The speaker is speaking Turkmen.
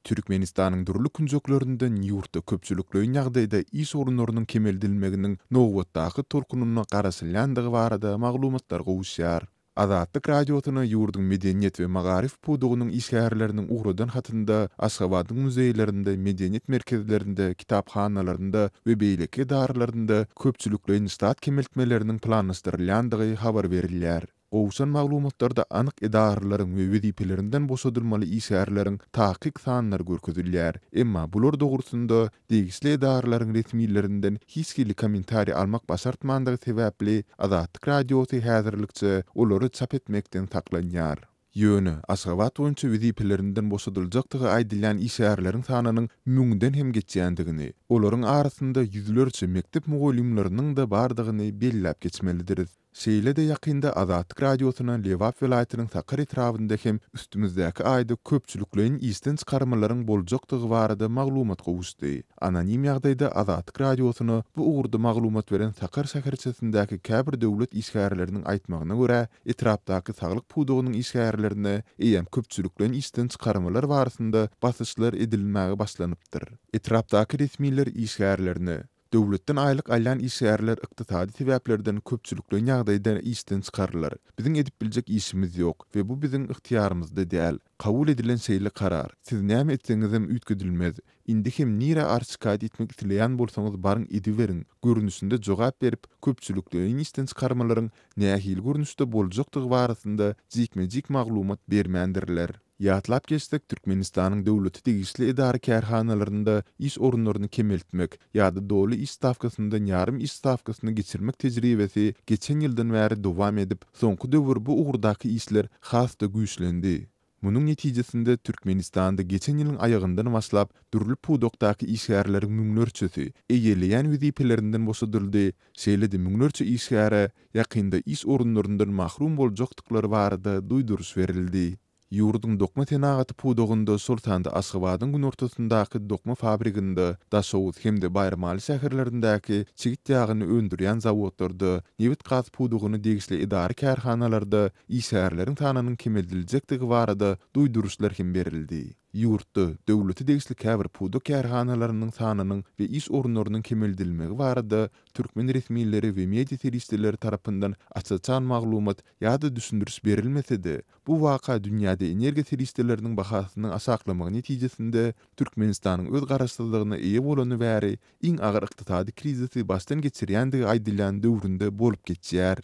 Türkmenistanyň dürli künjeklerinden ýurtda köpçülikleýin ýagdaýda iş orunlarynyň kemeldilmeginiň nobatdaky tolkunyna garaşylýandygy barada maglumatlar gowuşýar. Azatlyk Radiosyna ýurduň medeniýet we magaryf pudagynyň işgärleriniň ugradan hatynda Aşgabadyň muzeýlerinde, medeniýet merkezlerinde, kitaphanalarynda we beýleki edaralarynda köpçülikleýin ştat kemeltmeleriniň planlaşdyrylýandygy habar berilýär. Gowşan maglumatlarda anyk edaralaryň we wezipelerinden boşadylmaly işgärleriň takyk sanlary görkezilýär. Emma bular dogrusynda degişli edaralaryň resmilerinden hiç hili kommentariý almak başartmandygy sebäpli, Azatlyk Radiosy häzirlikçe olary çap etmekden saklanýar. Ýöne, Aşgabat boýunça wezipelerinden boşadyljakdygy aýdylýan işgärleriň sanynyň müňden hem geçýändigini, olaryň arasynda ýüzlerçe mekdep mugallymlarynyň-da bardygyny belläp geçmelidiris. Şeýle-de ýakynda Azatlyk Radiosyna Lebap welaýatynyň Sakar etrabynda hem üstümizdäki aýda köpçülikleýin işden çykarmalaryň boljakdygy barada maglumat gowuşdy. Anonim ýagdaýda Azatlyk Radiosyna bu ugurda maglumat beren Sakar şäherçesindäki käbir döwlet işgärleriniň aýtmagyna görä, etrapdaky saglyk pudagynyň işgärlerine eýýäm köpçülikleýin işden çykarmalar barasynda basyşlar edilmäge başlanypdyr. Etrapdaky resmiler işgärlerine, Döwletden aýlyk alýan işgärler ykdysady sebäplerden köpçülikleýin ýagdaýda işden çykarylar. Biziň edip biljek işimiz ýok we bu biziň ygtyýarymyzda däl. Kabul edilen şeýle karar. Siz näme etseňizem üýtgedilmez. Indi hem nirä arz-şikaýat etmek isleýän bolsaňyz baryň ediberiň görnüşinde jogap berip, köpçülikleýin işden çykarmalaryň nähili görnüşde boljakdygy barasynda jikme-jik maglumat bermändirler. Ýatlap geçsek, Türkmenistanyň döwlete degişli edara-kärhanalarynda iş orunlaryny kemeltmek ýa-da doly iş stawkasyndan ýarym iş stawkasyna geçirmek tejribesi geçen ýyldan bäri dowam edip, soňky döwür bu ugurdaky işler has-da güýçlendi. Munuň netijesinde, Türkmenistanda geçen ýylyň aýagyndan başlap, dürli pudakdaky işgärleriň müňlerçesi eýeleýän wezipelerinden boşadyldy, şeýle-de müňlerçe işgäre ýakynda iş orunlaryndan mahrum boljakdyklary barada duýduryş berildi. Ýurduň dokma senagaty pudagynda, şol sanda Aşgabadyň günortasyndaky dokma fabriginde, Daşoguz hem-de Baýramaly şäherlerindäki çigit ýagyny öndürýän zawodlarda, nebit-gaz pudagyna degişli edara-kärhanalarda işgärleriň sanynyň kemeldiljekdigi barada duýduryşlar hem berildi. Ýurtda döwlete degişli käbir pudak kärhanalarynyň sanynyň we iş orunlarynyň kemeldilmegi barada türkmen resmileri we media serişdeleri tarapyndan aç-açan maglumat ýa-da düşündiriş berilmese-de, bu waka dünýäde energiýa serişdeleriniň bahasynyň aşaklamagy netijesinde Türkmenistanyň öz garaşsyzlygyna eýe bolany bäri iň agyr ykdysady krizisi başdan geçirýändigi aýdylýan döwründe bolup geçýär.